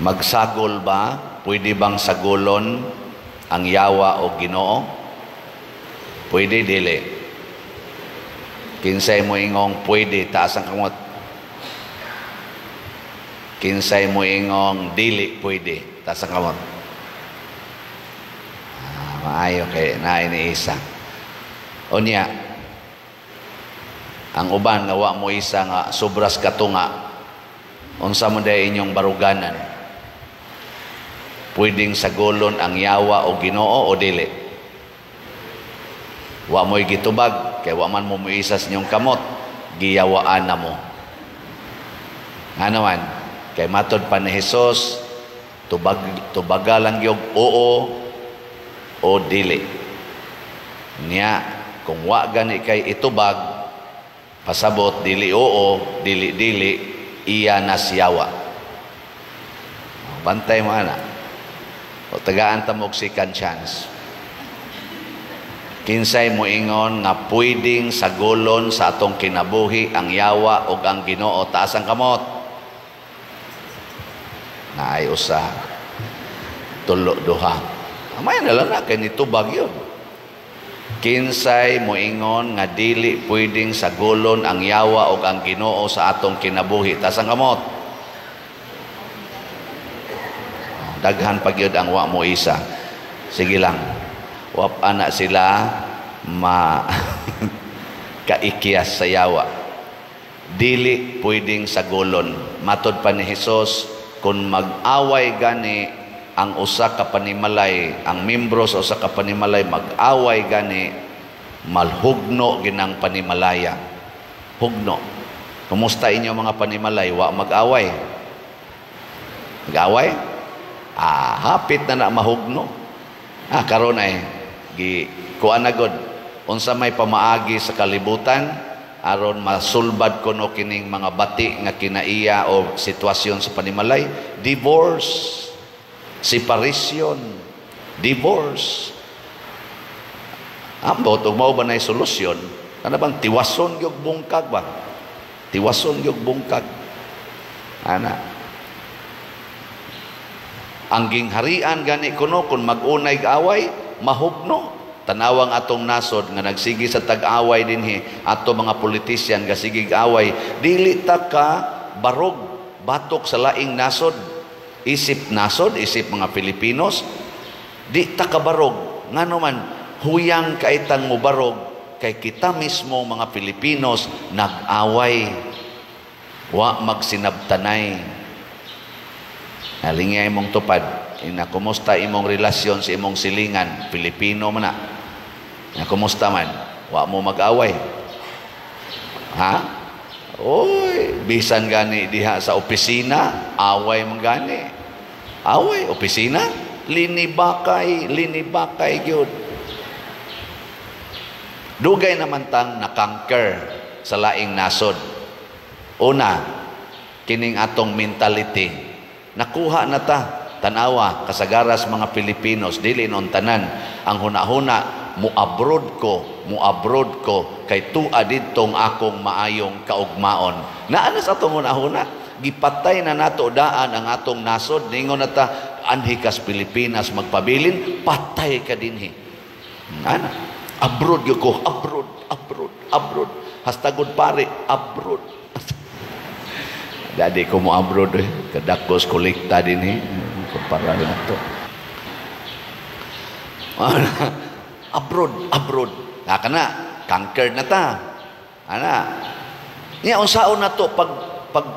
Magsagol ba? Pwede bang sagolon ang yawa o Ginoo? Pwede, dili? Kinsay mo ingong pwede, taas ang kamot. Kinsay mo ingong dili pwede, taas ang kamot. Ah, maayo kay naay ni isa. Unya, ang uban nga wa mo isa nga sobras katunga, unsa mo day inyong baruganan? Pwedeng sagolon ang yawa o Ginoo o dili? Wa mo'y gitubag kay wa man mo muisa sa inyong kamot, giyawaan na mo. Ngano man? Kay matod pa ni Jesus, tubag tubaga lang gyud oo o dili. Nya kung wa gani kay itubag, pasabot dili oo, dili dili, iya na siyawa. Bantay mo ana. O tagaan ta mo og second chance. Kinsay mo ingon nga pwedeng sagolon sa atong kinabuhi ang yawa ug ang Ginoo, taas ang kamot. Naay usa, tulo, duha. Amay na lang na kay nitubag yun. Kinsay moingon nga dili pwedeng sagolon ang yawa ug ang Ginoo sa atong kinabuhi, taas ang kamot. Daghan pa gyud ang wa mo isa. Sige lang. Wa pa na sila ma kaikyas sa yawa. Dili pwedeng sagolon. Matod pa ni Jesus, kung mag-away gani ang usa ka panimalay, ang membro sa usa ka panimalay mag-away gani, malhugno ginang panimalaya. Hugno. Kumusta inyo mga panimalay? Wa mag-away? Mag-away? Ah, hapit na na mahugno. Ah, karon ay gi kuan na gud. Unsa may pamaagi sa kalibutan aron masulbad kuno kining mga bati nga kinaiya o sitwasyon sa panimalay? Divorce, separation, divorce. Ambot ug mao ba nay solusyon? Kana bang tiwason gyud bungkag ba? Tiwason gyud bungkag. Ana. Ang gingharian gani kuno kung mag-unay away, mahugno. Tanawang atong nasod nga nagsige sa tag-away dinhi, ato mga politician nga sige away, dili ta ka barog batok sa laing nasod. Isip nasod, isip mga Filipinos, di ta ka barog. Ngano man, huyang kaitang mubarog kay kita mismo mga Filipinos nag-away. Wa magsinabtanay. Nalingay imong tupad, ina kumusta imong relasyon sa imong silingan, Filipino man na. Ina kumusta man, wa mo mag-away. Ha? Oy, bisan gani diha sa opisina, away man gani. Away, opisina, linibakay, linibakay gyud. Dugay naman tang nakangker sa laing nasod. Una, kining atong mentality. Nakuha na ta, tanawa, kasagaras mga Pilipinos, dili non tanan, ang hunahuna, muabroad ko, kay tua didtong akong maayong kaugmaon. Naa na sa atong hunahuna, gipatay na nato daan ang atong nasod, ningon na ta, anhi kas Pilipinas magpabilin, patay ka dinhi. Ana, abroad gyud ko, abroad, abroad, abroad. Hastagod pare, abroad. Dadi ko mo abroad eh. Kadakos kolekta din eh. Kumpara na to. Abroad, abroad. Naka na, conquered na ta. Ana. Nya unsaon na to pag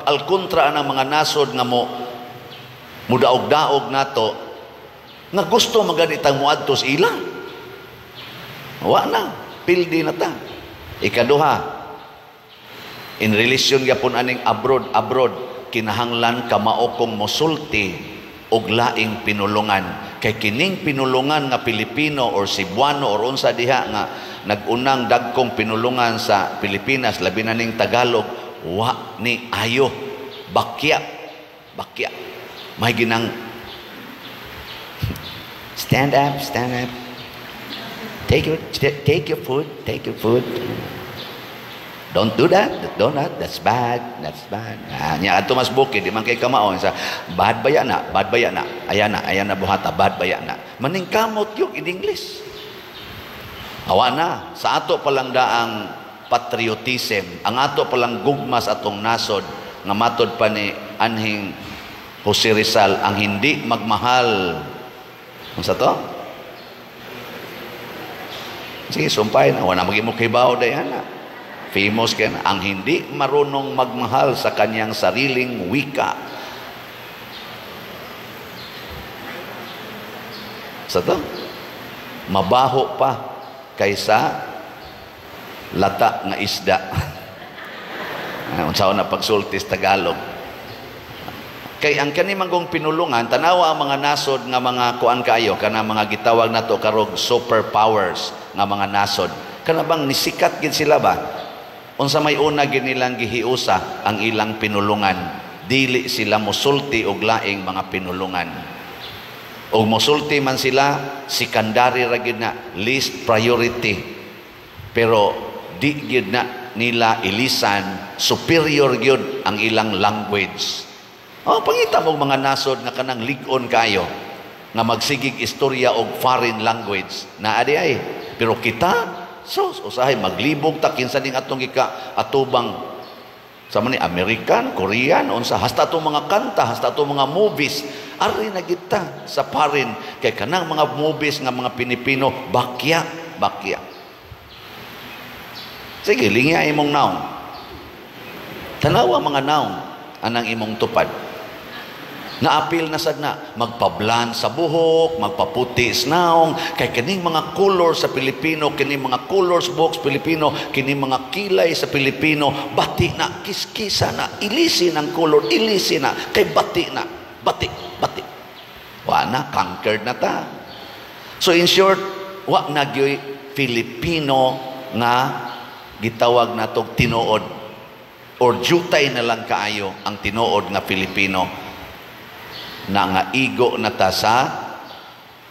alkontra ang mga nasod nga mo mudaog-daog nato nga gusto maganitang moadto sa ila. Wa na, pildi na ta. Ikaduha, in relation gyapon aning abroad, abroad, kinahanglan kamao kong mosulti og laing pinulungan. Kay kining pinulungan nga Pilipino or Cebuano or unsa diha nga nag-unang dagkong pinulungan sa Pilipinas, labi na ning Tagalog, wa ni ayo. Bakya. Bakya. May ginang stand up, stand up. Take your food, take your food. Don't do that. Don't that. That's bad. That's bad. Ah, nya adto mas bukid di man kay kamao sa bad baya na, bad baya na. Ayan na, ayan na buhata, bad baya na. Maningkamot yung in English. Awa na, sa ato palang daang patriotism, ang ato palang gugma sa atong nasod, nga matod pa ni anhing Jose Rizal, ang hindi magmahal. Unsa to? Sige, sumpay na. Wala maging mo kibaw dayan na. Famous kay na. Ang hindi marunong magmahal sa kanyang sariling wika. Sa to? Mabaho pa kaysa lata nga isda. Unsa na pagsulti sa Tagalog. Kay ang kani manggong pinulungan, tanawa ang mga nasod nga mga kuan kayo, kana mga gitawag nato karog superpowers nga mga nasod. Kana bang nisikat gid sila ba? Unsa may una gid nilang gihiusa ang ilang pinulungan. Dili sila mosulti og laing mga pinulungan. Og mosulti man sila, secondary ra gid na, least priority. Pero di gid na nila ilisan, superior gyud ang ilang language. Oh, pangita mo mga nasod nga kanang lig-on kayo nga magsigig istorya og foreign language. Naa di ay. Pero kita, so usahay maglibog ta kinsa ning atong gika atubang sa man ni American, Korean, unsa hasta atong mga kanta, hasta atong mga movies, ari na kita sa foreign kay kanang mga movies nga mga Pilipino bakya, bakya. Sige, lingya imong naong. Tanawa mga naong anang imong tupad. Naapil na sad na magpablan sa buhok, magpaputi sa naong, kay kining mga color sa Pilipino, kining mga colors box Pilipino, kining mga kilay sa Pilipino, bati na, kiskisa na, ilisin ang color, ilisin na, kay bati na, bati, bati. Wa na, conquered na ta. So in short, wa na gyoy Filipino nga gitawag natog tinuod or jutay na lang kaayo ang tinuod nga Filipino na nga igo na ta sa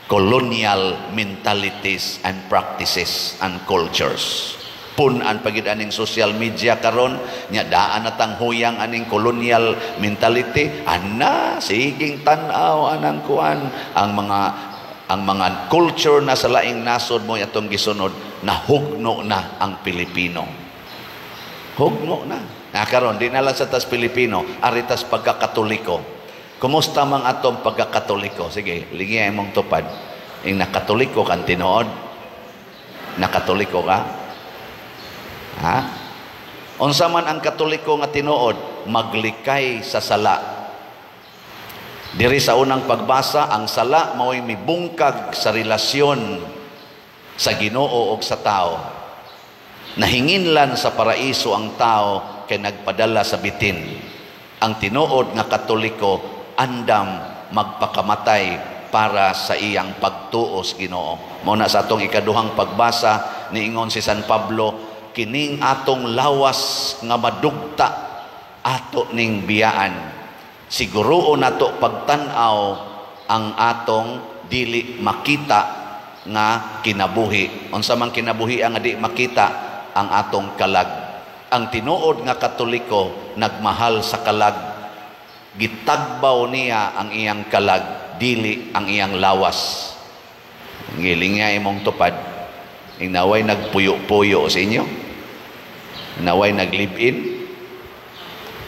colonial mentalities and practices and cultures. Pun-an pagid aning social media karon nya daan na tang huyang aning colonial mentality, ana siging tan-aw anang kuan ang mga culture na sa laing nasod mo atong gisunod, nahugno na ang Pilipino. Hugno na. Na karon di na lang sa tas Pilipino, ari tas pagkakatoliko. Kumusta mang atong pagkakatoliko? Sige, lingiya imong tupad. Ing nakatoliko kan tinuod? Nakatoliko ka? Ha? Unsa man ang Katoliko nga tinuod? Maglikay sa sala. Diri sa unang pagbasa, ang sala mao'y mibungkag sa relasyon sa Ginoo og sa tao. Nahinginlan sa paraiso ang tao kay nagpadala sa bitin. Ang tinuod nga Katoliko andam magpakamatay para sa iyang pagtuo sa Ginoo. Mao na sa atong ikaduhang pagbasa niingon si San Pablo, kining atong lawas nga madugta ato ning biyaan. Siguruon nato pagtan-aw ang atong dili makita nga kinabuhi. Unsa man kinabuhi ang di makita? Ang atong kalag. Ang tinuod nga Katoliko nagmahal sa kalag. Gitagbaw niya ang iyang kalag, dili ang iyang lawas. Ngiling nga imong tupad. Inaway nagpuyo-puyo sa inyo. Inaway nag-live-in.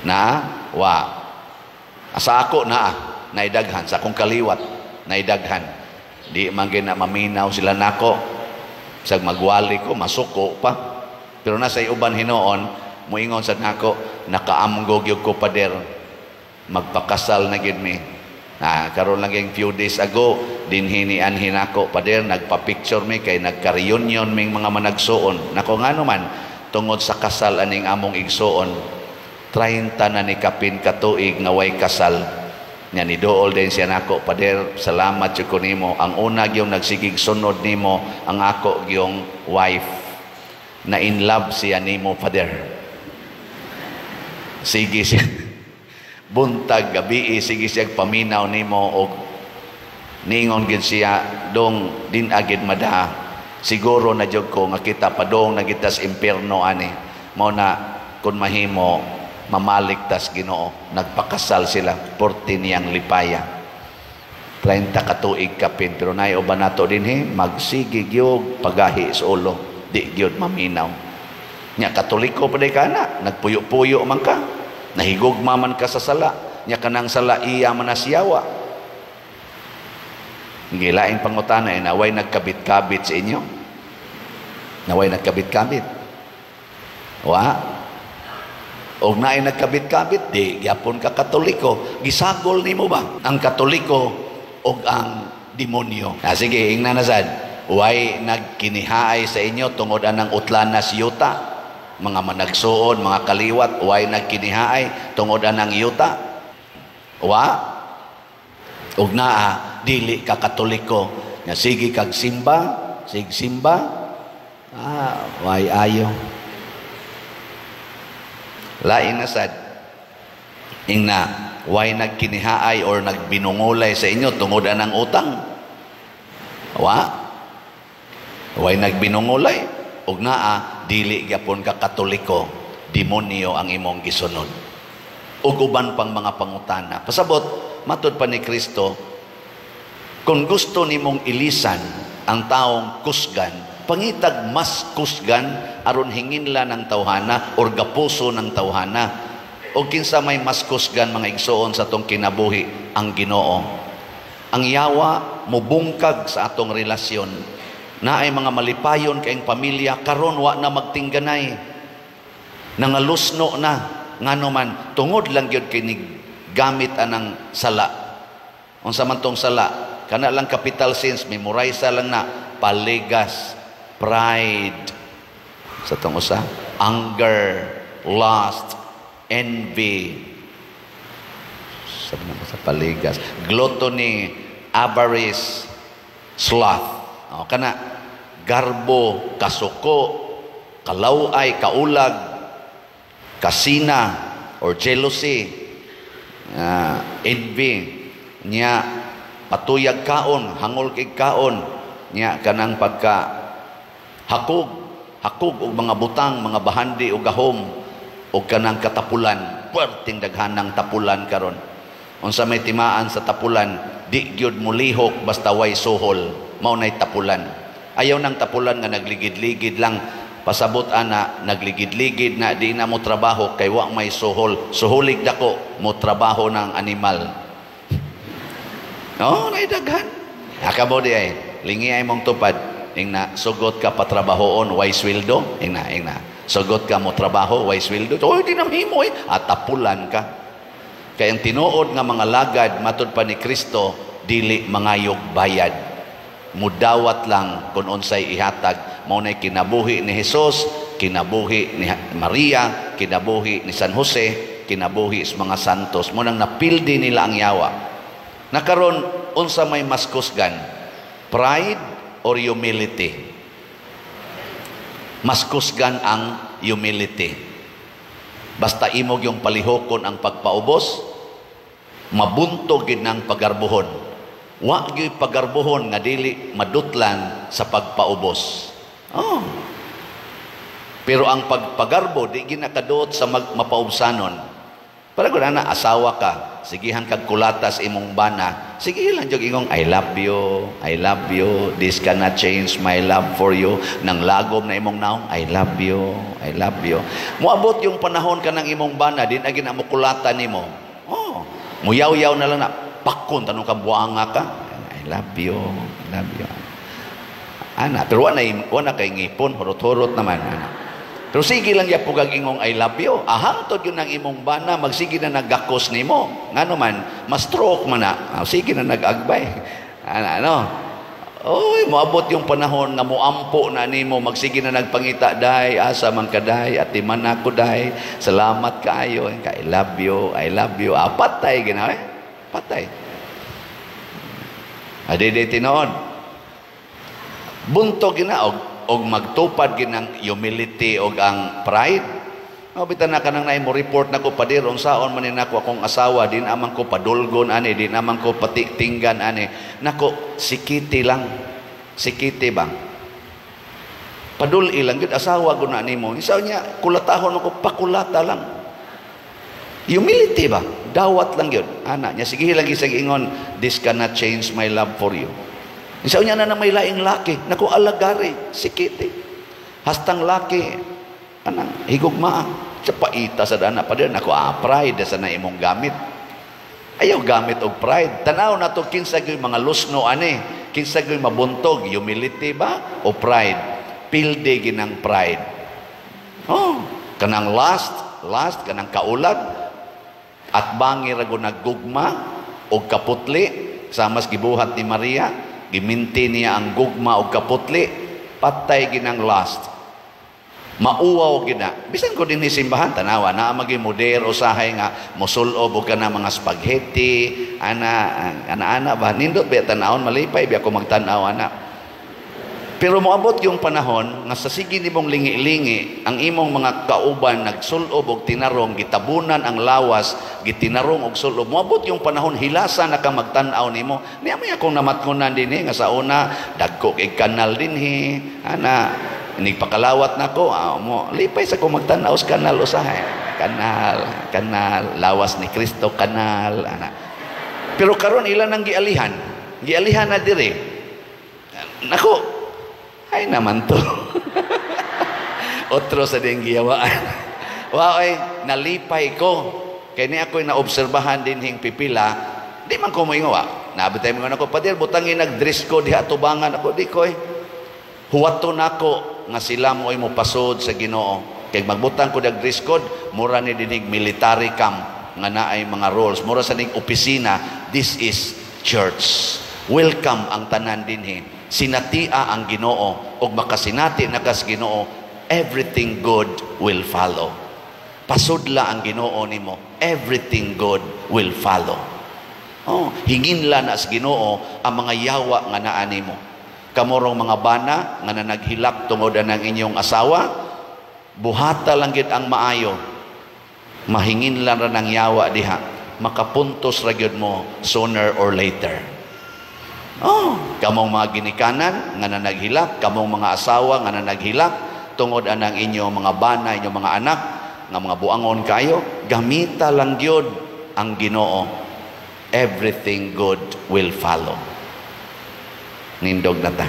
Na, wa. Sa ako na, naidaghan. Sa akong kaliwat, naidaghan. Di man gina maminaw sila nako. Sag magwali ko, masuko pa. Pero nasa uban hinoon, muingon sa nako, nakaamgo gyud ko pader. Magpakasal na gyud mi. Ah, karon lang yung few days ago, dinhi ni anhin ako pader, nagpa-picture mi kay nagka-reunion ming mga managsuon. Nako ngano man, tungod sa kasal aning among igsuon, 30 na ni kapin katuig nga way kasal. Nya ni dool din siya nako, pader, salamat jud ko nimo. Ang una gyung nagsigig sunod nimo, ang ako gyung wife. Na in love siya nimo, pader. Sige siya. Buntag gabi sige siya paminaw nimo og niingon gid siya dong din agid mada. Siguro na jud ko nga kita padong na kita sa impierno ani. Mao na kung mahimo mamalik tas Ginoo. Nagpakasal sila porti niyang lipaya. 30 ka tuig kapin, pero naay uban nato dinhi magsige gyud pagahi sa ulo, di gyud maminaw. Nya Katoliko pa day ka na, nagpuyo-puyo man ka, nahigugma man ka sa sala, nya kanang sala iya man na siyawa. Gilaing pangutana eh, naway nagkabit-kabit sa inyo? Naway nagkabit-kabit? Wa? Og naay nagkabit-kabit, di gyapon ka Katoliko. Gisagol nimo ba ang Katoliko og ang demonyo? Ah, sige, ingna na sad. Way nagkinihaay sa inyo tungod anang utlanas yuta? Mga managsuon, mga kaliwat, way nagkinihaay tungod anang yuta? Wa? Og naa, dili ka Katoliko. Nga sige kag simba, sig simba, way ayo. Lain na sad. Ingna, way nagkinihaay or nagbinungulay sa inyo tungod anang utang? Wa? Way nagbinungulay? Og naa, dili gyapon ka Katoliko, demonyo ang imong gisunod. Ug uban pang mga pangutana. Pasabot, matud pa ni Kristo, kung gusto nimong ilisan ang taong kusgan, pangitag mas kusgan aron hinginla ng tawhana or gapuso ng tawhana. O kinsa may mas kusgan, mga igsoon, sa atong kinabuhi? Ang Ginoo. Ang yawa mubungkag sa atong relasyon. Naay mga malipayon kayong pamilya karon wa na magtingganay. Nangalusno na, ngano man tungod lang gyud kay gamit anang sala. Unsa man tong sala? Kana lang capital sins, memorize lang na: paligas, pride, sa tong usa, anger, lust, envy, sabi na sa paligas, gluttony, avarice, sloth. O, kana garbo, kasuko, kalaway, kaulag, kasina or jealousy, envy, nya patuyag kaon, hangol kay kaon, nya kanang pagka hakog, hakog og mga butang, mga bahandi og gahom, og kanang katapulan, puwerteng daghanang tapulan karon. Unsa may timaan sa tapulan, di gyud mulihok basta way suhol, mao nay tapulan. Ayaw nang tapulan nga nagligid-ligid lang. Pasabot ana, nagligid-ligid na di na mo trabaho kay wa may suhol. Suhulig dako mo trabaho ng animal. No, nay daghan. Akabo di ay lingi ay mong tupad. Ingna, sugot ka patrabahoon way sweldo. Ingna, ingna. Sugot ka mo trabaho way sweldo. Oy, di na mahimo eh. At tapulan ka. Kay ang tinuod nga mga lagad matud pa ni Kristo dili mangayog bayad. Mudawat lang kung unsay ihatag. Mao nay kinabuhi ni Jesus, kinabuhi ni Maria, kinabuhi ni San Jose, kinabuhi sa mga santos. Mo nang napildi nila ang yawa. Nakaron, unsa may mas kusgan? Pride or humility? Mas kusgan ang humility. Basta imog yung palihokon ang pagpaubos, mabuntog gid ng pagarbuhon. Wa gyud pagarbuhon nga dili madutlan sa pagpaubos. Oh. Pero ang pagpagarbo di ginakaduot sa mapaubsanon. Para kung ana asawa ka, sigihan kag kulatas imong bana, sige lang jud ingong "I love you, I love you, this cannot change my love for you." Nang lagom na imong naong, "I love you, I love you." Moabot yung panahon ka ng imong bana, di na gina mo kulata nimo. Oh, muyaw-yaw na lang na, pakon tanong ka buanga ka. "I love you, I love you." Ana, pero wa na kay ngipon, hurot-hurot naman ana. Pero sige lang ya pugag ingong "I love you." Ahangtod yun ang imong bana, magsige na naggakos nimo. Ngano man, ma-stroke man na. Ah, sige na nag-agbay. Ana, ano? Oy, moabot yung panahon nga moampo na nimo, magsige na nagpangita, "Day, asa man ka day, atiman ako day, salamat kaayo, I love you, I love you." Ah, patay gina eh. Patay. Adi di tinuod. Buntog gina og magtupad ginang humility og ang pride. O bitan na kanang naay mo report nako, "Pader, unsaon man ni nako akong asawa, di naman ko padulgon ani, di naman ko pati tinggan ani." Nako, sikiti lang. Sikiti ba? Padul-i lang gyud, asawa ko na nimo. Isa niya kulatahon ako, pakulata lang. Humility ba? Dawat lang yun. Ana niya, sige lang isang ingon, "This cannot change my love for you." Isa niya na na may laing laki. Naku, alagari, sikiti. Hastang laki, anang, higugmaa. Sa paita sa dana pa din, naku, pride sa na imong gamit. Ayaw gamit og pride. Tanaw na to kinsa gyud mga lusno ani, kinsa gyud mabuntog, humility ba o pride? Pilde ginang pride. Oh, kanang lust, lust kanang kaulag at bangi ra gud naggugma og kaputli, samas gibuhat ni Maria, giminti niya ang gugma og kaputli, patay ginang lust. Mauwaw gina. Bisan ko dinhi simbahan, tanawa naa magi moder usahay nga mosulob og kana mga spaghetti ana ana ana ba, nindot ba tan-awon, malipay biya ko magtan-aw ana. Pero moabot yung panahon nga sa sige nimong lingi-lingi, ang imong mga kauban nagsulob og tinarong, gitabunan ang lawas, gitinarong og sulob. Moabot yung panahon hilasa na ka magtan-aw nimo. Niya may akong namatngonan dinhi nga sa una dagko kay kanal dinhi ana, nigpakalawat na ko, mo lipay sa ko magtan-aw sa kanal usahay. Kanal, kanal, lawas ni Kristo kanal ana. Pero karon ila nang gialihan. Gialihan na dire. Nako, ay naman to. Otro sa ding giyawaan. Wow, ay, nalipay ko. Kaya ni ako'y naobserbahan din hing pipila. Di man ko moingawa. Naabot tayo mga ako, "Pader, butangin nag-dress ko diha tubangan ako." Di ko eh. Huwato nako nga sila mo ay mopasod sa Ginoo. Kay magbutang ko dag dress code, mura ni dinig military camp nga naay mga rules. Mura sa ning opisina, this is church. Welcome ang tanan dinhi. Sinatia ang Ginoo ug makasinati na kas Ginoo, everything good will follow. Pasudla ang Ginoo nimo, everything good will follow. Oh, hinginla na sa Ginoo ang mga yawa nga naa nimo. Kamurong mga bana nga nanaghilak tungod ng inyong asawa, buhata lang gid ang maayo. Mahinginlan ra ng yawa diha. Makapuntos ra gyud mo sooner or later. Oh, kamong mga ginikanan nga nanaghilak, kamong mga asawa nga nanaghilak tungod anang inyong mga bana, inyong mga anak nga mga buangon kayo, gamita lang gyud ang Ginoo. Everything good will follow. Nindog na ta.